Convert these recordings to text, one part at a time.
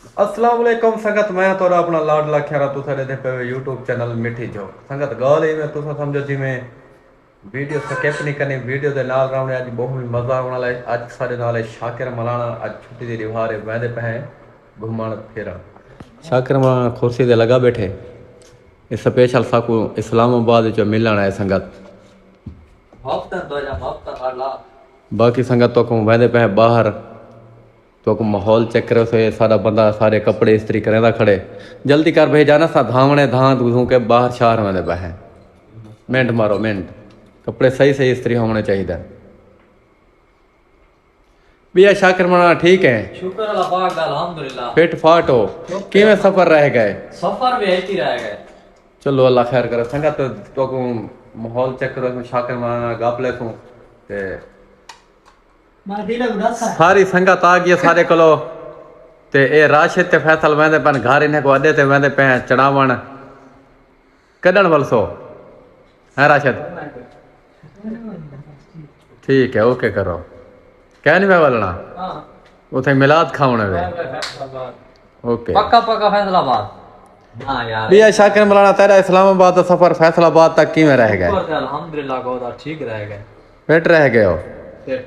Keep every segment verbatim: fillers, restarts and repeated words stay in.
السلام علیکم سنگت، میں تہاݙا اپݨا لاڈلا کھیرا، تساں ݙیہدے پئے ہو یوٹیوب چینل مٹھی جھوک۔ سنگت، ڳالھ ایویں تساں سمجھو جیویں ویڈیو سکپ نہیں کرنی، ویڈیو دے نال رہوݨے، اڄ ٻہوں ہی مزہ آوݨ والا ہے۔ اڄ ساݙے نال ہے شاکر ملانا، اڄ چھٹی دی ݙیہاڑ ہے، ویندے پئے ہیں گھمݨ پھرݨ۔ شاکر ملانا کرسی تے لڳا ٻیٹھے، اے سپیشل ساکوں اسلام آباد وچوں ملݨ آئے سنگت۔ ہفتہ دو جا ہفتہ کر لا۔ باقی سنگت تہاکوں ویندے پئے ہیں ٻاہر، تہاکوں ماحول چیک کریسوں، اے ساݙا بندہ سارے کپڑے استری کریندا کھڑے۔ جلدی کر بھئی جانا، اساں دھاوݨے دھاند گھسوں کے ٻاہر شہر ویندے پئے ہیں۔ منٹ مارو منٹ، کپڑے صحیح صحیح استری ہووݨے چاہیدے۔ ٻیا شاکر ملانا ٹھیک ہے؟ شکر اللہ پاک دا، الحمدللہ۔ فٹ فاٹ ہو؟ اوکے۔ کیویں سفر رہ ڳئے؟ سفر بھی ایسی رہ ڳئے۔ چلو اللہ خیر کرے۔ سنگت تہاکوں ماحول چیک کریسوں، شاکر ملانا نال گپ لیسوں تے ساری سنگت آ ڳئی ہے ساݙے کولو۔ تے اے راشد تے فیصل ویندے پئن گھر، انہیں کوں اݙے تے ویندے پئے ہیں چڑھاوݨ۔ کݙݨ ولسو؟ ہیں راشد؟ ٹھیک ہے، اوکے کرو۔ کہیں نہیں میں ولݨا؟ اتھے میلاد کھاوݨے وے۔ اوکے۔ پکا پکا فیصل آباد۔ ہاں یار۔ ٻیا شاکر ملانا، تیݙا اسلام آباد دا سفر فیصل آباد تک کیویں رہ ڳئے؟ شکر ہے، الحمدللہ، گودا ٹھیک رہ ڳئے۔ فٹ رہ ڳئے ہو؟ فٹ۔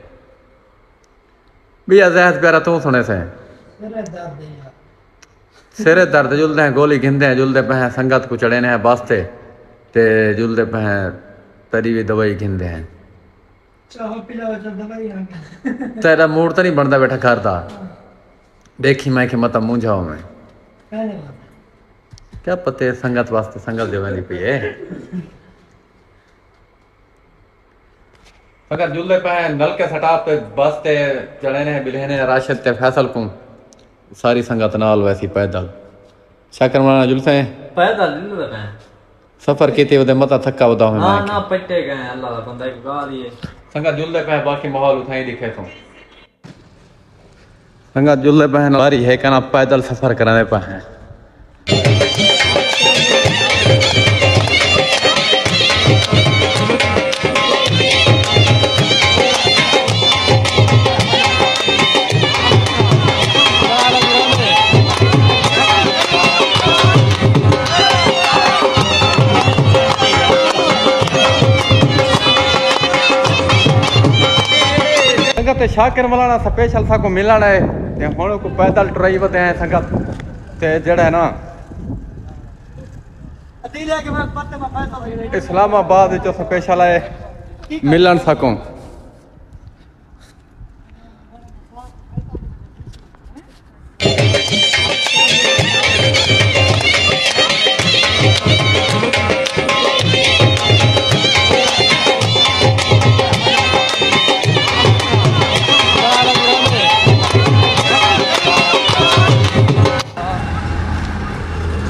ٻیا زاہد پیارا، توں سݨیسیں؟ سر درد ہے یار۔ سر درد، جلدے ہیں گولی گھندے ہیں، جلدے پئے ہیں سنگت کوں چڑھینے ہیں بس تے، تے جلدے پئے ہیں تیݙی وی دوائی گھندے ہیں۔ چاہ پلا چا دوائی آ گئی۔ تیݙا موڈ تاں نہیں بݨدا ٻیٹھا گھر دا؟ ہاں۔ ݙیکھی میں کہ متاں مونجھا ہوویں۔ پہلے بات۔ کیا پتے سنگت واسطے سنگت جو ویندی پئی ہے۔ سنگت جلدے پئے ہیں نلکے سٹاپ تے، بس تے چڑھینے ہیں، ٻلہینے ہیں راشد تے فیصل کوں۔ ساری سنگت نال ویسی پیدل۔ شاکر ملانا جلسیں؟ پیدل جلدے پئے ہیں۔ سفر کیتے ودے متاں تھکا ودا ہوویں ہاں، میں نہ کہ۔ پٹے ڳئے ہیں، اللہ دا بندہ ہک ڳالھ ہی ہے۔ سنگت جلدے پئے ہیں، باقی ماحول اتھائیں ݙکھیسوں۔ سنگت جلدے پئے ہیں، واری ہے کنا پیدل سفر کریندے پئے ہیں۔ سنگت شاکر ملانا سپیشل ساکوں ملݨ آئے تے ہݨ کوں پیدل ٹرائی ودے ہیں سنگت۔ تے جیڑھا ہے نا اسلام آباد وچوں سپیشل آئے ملݨ ساکوں۔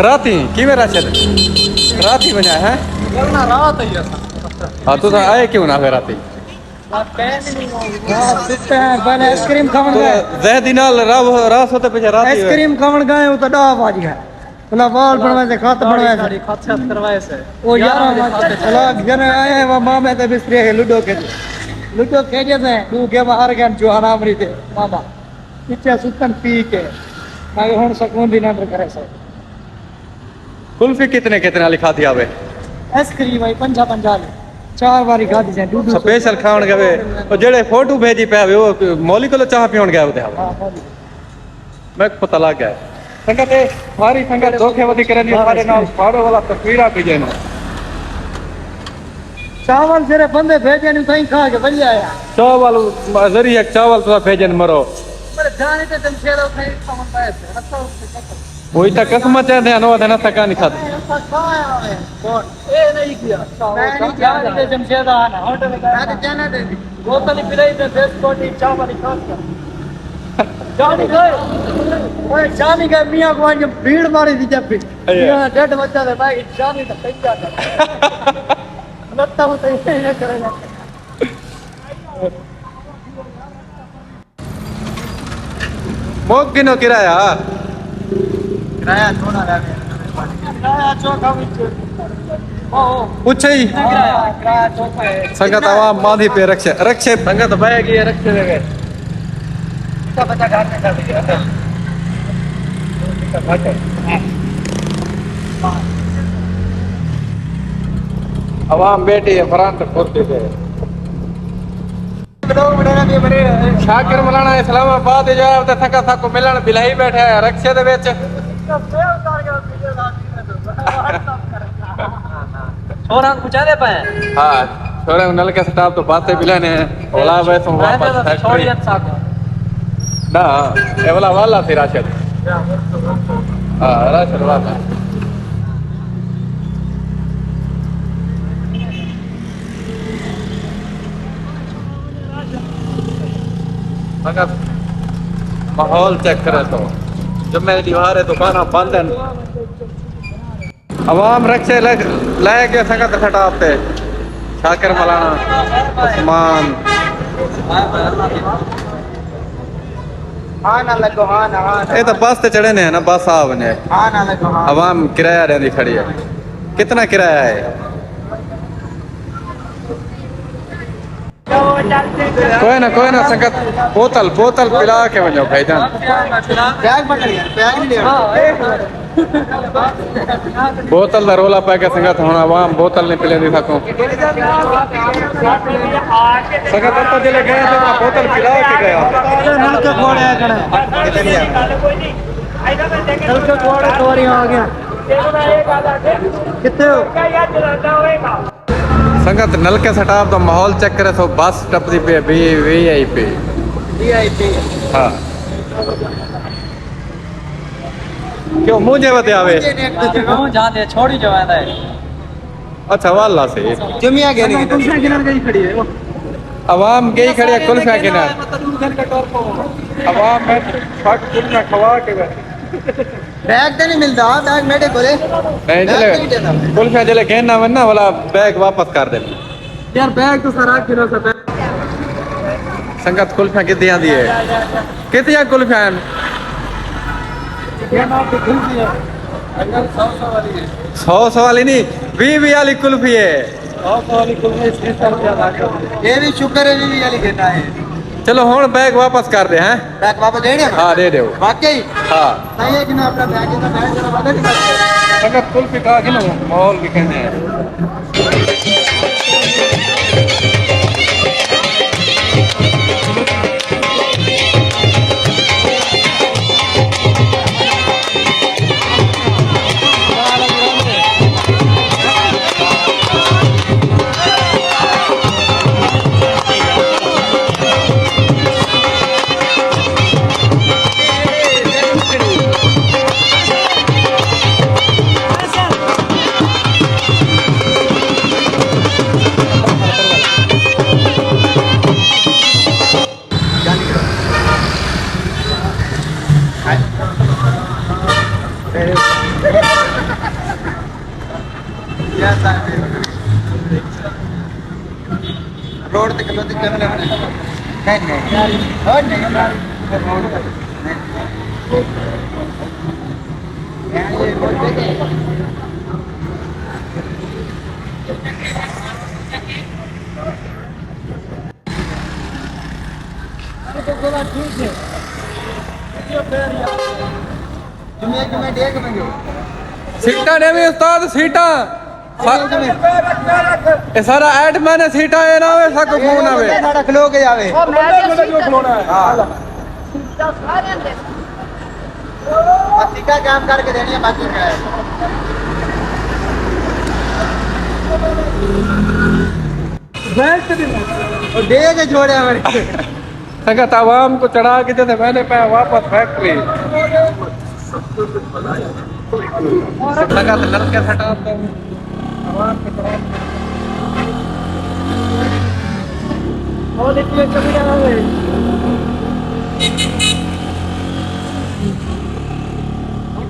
راتی کیویں راشد؟ راتی ونڄا ہے؟ ورنہ رات ہی اساں۔ ہاں، تساں آئے کیوں نہ پھر راتی؟ ہاں، ستے ہیں، پہلے آئس کریم کھاوݨ تو گئے۔ زہدی نال راہ، راہ سوتے پیچھے راتی آئس ہوئے۔ کریم کھاوݨ گئے، اتھاں ݙاہ وڄ ڳئے۔ انہاں وال بݨوائے سے، خط بݨوائے سے۔ ساڑی خط شط کروائے سے۔ او یارہ یارہ وڄ ڳئے۔ چلاک جنے آئے ہیں، وہ ماما تے بستری ہے، لوڈو کھیڈے۔ لوڈو کھیڈے سے، ݙو گیم ہار ڳئے، جو حرام ری تے ماما۔ پچھے ستن پی کے، میں ہݨ سکون دی نندر کرے سے۔ کلفی کتنے کتنے والی کھادی آوے؟ آئس کریم آئی پنجاہ پنجاہ والی۔ چار واری کھادی جائیں، ݙو ݙو سو۔ سپیشل کھاوݨ گئے۔ او جیڑھے فوٹو بھیجی پئے ہوے، او مولی کولو چاہ پیوݨ گئے ہوندے ہاوے۔ ہاں، مولی۔ میکوں پتہ لڳ ڳئے۔ سنگت اے ساری سنگت دھوکے ودی کریندی، سارے نال پاڑو والا تصویراں بھیجے نے۔ چاول جیڑھے بندے بھیجے نے، تئیں کھا کے ونڄ آیا۔ چاول، ذریعہ چاول تو بھیجے نے مرو۔ پر جانے تے جمشید اتھائیں کھاوݨ پئے سے، رستہ اتھائیں ختم۔ وہی تاں قسمت ہے، دے انو دے نہ تکا نہیں کھاتے۔ اے نہیں کیا۔ میں نہیں جانا۔ جمشید آنا، ہوٹل میں تے جانا دے۔ بوتل ہی پلائی تے بسکٹ ہی، چاول ہی کھا۔ جانی گئے۔ اوئے جانی گئے، میاں کو انج بھیڑ ماری دی جب بھی۔ اچھا۔ میاں ڈیڈھ بچہ دے، میں جانی تے پنجا کر۔ لتا ہوں تے یہ کرے گا۔ موک گھنو کرایہ؟ کرایہ تھوڑا رہ گیا۔ کرایہ چوکھا وچ۔ او، او۔ پچھے ہی۔ کرایہ، کرایہ چوکھا ہے۔ سنگت عوام ماندھی پئے رکشے، رکشے۔ سنگت بہ گئی ہے رکشے دے وچ۔ اس کا بچہ گھر میں چل گیا۔ عوام بیٹھی ہے فرنٹ کرسی تے۔ شاکر مولانا اسلام آباد جو ہے، تے سکا ساکو ملن بلائی بیٹھا ہے رکشے دے وچ۔ چھوڑا کچھ آدھے پے؟ ہاں، چھوڑے نلکے سٹاپ تو باتیں ملے نے۔ اولا ویسوں واپس فیکٹری۔ نہ، اے والا والا سی راشد۔ ہاں، راشد والا۔ سنگت، ماحول چیک کرے تو جمعے دی ڈیوار ہے، دکاناں بند ہیں۔ عوام رکشے لے، لے کے سنگت سٹاپ تے۔ شاکر مولانا، عثمان۔ ہاں نہ لگو، ہاں نہ، ہاں نہ۔ اے تو بس تے چڑھے نے نا، بس آ ونجے۔ ہاں نہ لگو، ہاں۔ عوام کرایہ ݙیندی کھڑی ہے۔ کتنا کرایہ ہے؟ کوئی نہ، کوئی نہ سنگت، بوتل، بوتل پلا کے ونجو بھائی جان۔ بیگ پکڑ یار، بیگ نہیں لینا۔ بوتل دا رولا پے کے سنگت، ہن عوام بوتل نہیں پلیندی ساکوں۔ سنگت اتھاں جلے گئے تے بوتل پلا کے گیا۔ نلکے کھوڑے آ کنے۔ نلکے کھوڑے توری آ گیا۔ کتے ہو؟ سنگت، نلکے سٹاپ دا ماحول چیک کرے سو، بس ٹپدی پئی ہے، وی آئی پی۔ وی آئی پی۔ ہاں۔ کیوں منہ جے ودے آوے؟ منہ جاندے چھوڑی جو ویندا ہے۔ اچھا، والا سی۔ جمعہ گھنی کلفیاں گھنن گئی کھڑی ہے۔ عوام گئی کھڑی ہے کلفیاں گھنن۔ عوام میں چھٹ کلفیاں کھوا کے بیٹھے۔ بیگ تے نہیں ملدا، بیگ میڈے کولے۔ نہیں، بیگ جلے تے نہیں ݙیندا۔ کلفیاں جلے گھن آون نا، والا بیگ واپس کر دے۔ یار، بیگ تو سارا کھلا سا بیگ۔ سنگت کلفیاں کتھیاں دی ہے؟ کتھیاں کلفیاں ہیں؟ یہ نام تو کلفی ہے۔ سو سو والی ہے۔ سو سو والی نہیں، ویہہ ویہہ والی کلفی ہے۔ سو سو والی کلفی، چھ سو روپیہ لا کے۔ یہ بھی شکر ہے، ویہہ ویہہ والی گھن آئے۔ چلو ہݨ بیگ واپس کر دے ہیں۔ بیگ واپس ݙیݨے ہیں؟ ہاں، ݙے ݙیو۔ واقعی؟ ہاں۔ تاں یہ کہ میں اپنا بیگ، یہ بیگ ذرا بدل کے۔ سنگت کلفی کھا کے نا ماحول وکھیندے ہیں۔ روڈ تے کھلوتے کیمرے والے۔ نہیں، نہیں۔ اور نہیں۔ روڈ تے۔ نہیں۔ سیٹاں نے بھی استاد، سیٹاں۔ سا-، اے سارا ایڈمن ہے، سیٹاں اے نہ ہوئے، ساکوں فون آوے۔ ساڈا کھلو کے جاوے۔ ہاں۔ بس سیٹاں جام کر کے دینی ہے، باقی کیا ہے؟ بیٹھ تے نہیں۔ او دے کے چھوڑیا میرے۔ سنگت عوام کو چڑھا کے جیسے میں نے پایا واپس فیکٹری۔ سنگت نلکے سٹا تو عوام کو چڑھا۔ اور اتنے کمی آ گئے۔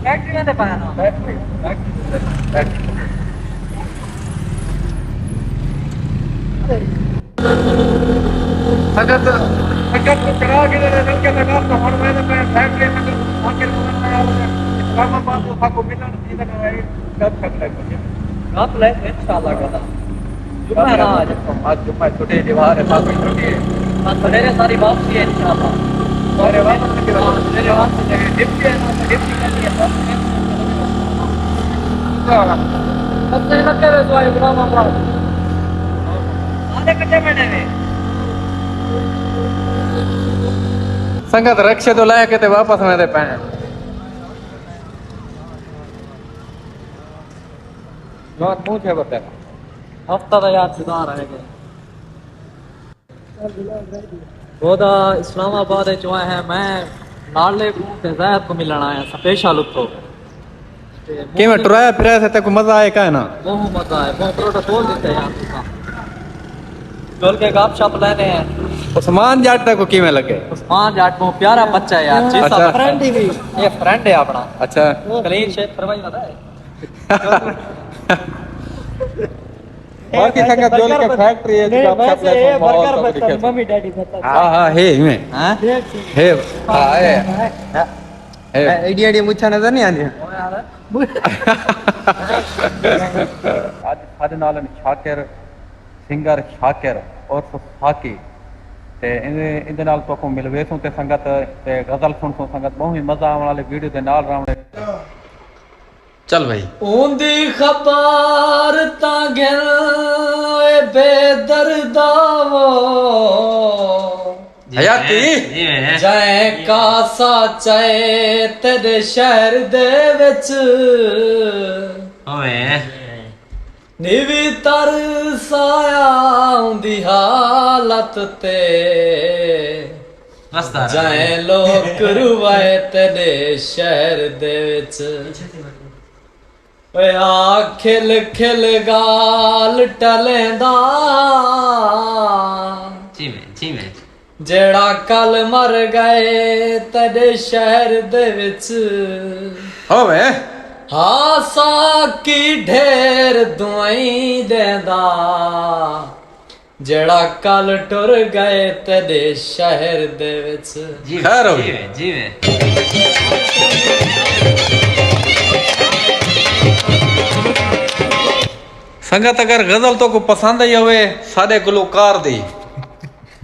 فیکٹری نے پایا نا۔ فیکٹری، فیکٹری، فیکٹری۔ سنگت، سنگت کوں چڑھا کے تے نلکے لڳا، تو ہݨ میں تے فیکٹری سنگت آخر میں آیا ہوا ہے۔ اسلام آباد تو ساکوں ملݨ دی لڳا ہے، گپ شپ لڳ پئی۔ گپ لڳ، انشاءاللہ گپ۔ جمعہ ہے نا آج؟ آج جمعہ ہے، چھٹی دیوار ہے، ساتھ میں چھٹی ہے۔ بس سویرے ساری واپسی ہے انشاءاللہ۔ سنگت رکشے توں لہہ کے تے واپس ویندے پئے ہیں۔ یار، منہ چھے ٻتیرا۔ ہفتہ دا یار صدا رہ ڳئے۔ او دا اسلام آباد وچ آیا ہے، میں لاڈلے کوں تے زاہد کوں ملݨ آیا، سپیشل اتھوں۔ تے کیویں ٹرایا پھرایا سے، تیکوں مزہ آئے کائے نا؟ بہت مزہ آئے، بہت پروٹوکول ݙتا یار تساں۔ جل کے گپ شپ لینے ہیں۔ عثمان جٹ تیکوں کیویں لڳے؟ عثمان جٹ بہت پیارا بچہ ہے یار، جس اچھا۔ فرینڈ ہی بھی۔ یہ فرینڈ ہے اپنا۔ اچھا۔ کلین شیو کروائی والا ہے۔ باقی سنگت جل کے فیکٹری ہے، نہیں، جگہ ویسے سپلائی یہ ماحول برگر تو بہتر، دکھے۔ ممی ڈیڈی بہتر۔ ہاں، ہاں، ہے، ایویں۔ ہاں؟ ہے، ہاں، ہے۔ ہے۔ ایڈی ایڈی مچھاں نظر نہیں آندی۔ اڄ ساݙے نال ہن شاکر، سنگر شاکر عرف ساقی۔ تے ایندے، ایندے نال تہاکوں ملویسوں تے سنگت تے غزل سݨسوں۔ سنگت ٻہوں ہی مزہ آوݨ والی ویڈیو دے نال رہوݨے۔ چل بھائی۔ اوندی خبر تاں گھن اے بے دردا وو۔ جی حیاتی۔ جی میں۔ جئیں کاسا چئے تیݙے شہر دے وچ۔ اوے۔ نیوی ترس آیا اوندی حالت تے۔ وسدا رہ۔ جئیں لوک روائے تیݙے شہر دے وچ۔ اوئے آ کھل کھل ڳالھ ٹلیندا۔ جی میں، جی میں۔ جیڑھا کل مر ڳئے تیݙے شہر دے وچ۔ ہووے۔ ہا ساقی ڈھیر دعائیں ݙیندا۔ جیڑھا کل ٹر ڳئے تیݙے شہر دے وچ۔ جی خیر ہووے۔ جیویں، جیویں۔ سنگت، اگر غزل تہاکوں پسند آئی ہووے ساݙے گلوکار دی،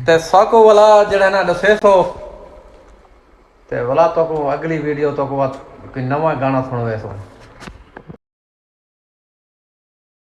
تے ساکوں ولا جیڑھا نا ݙسیسو، تے ولا تہاکوں اڳلی ویڈیو تہاکوں وت کوئی نواں گانا سݨویسوں۔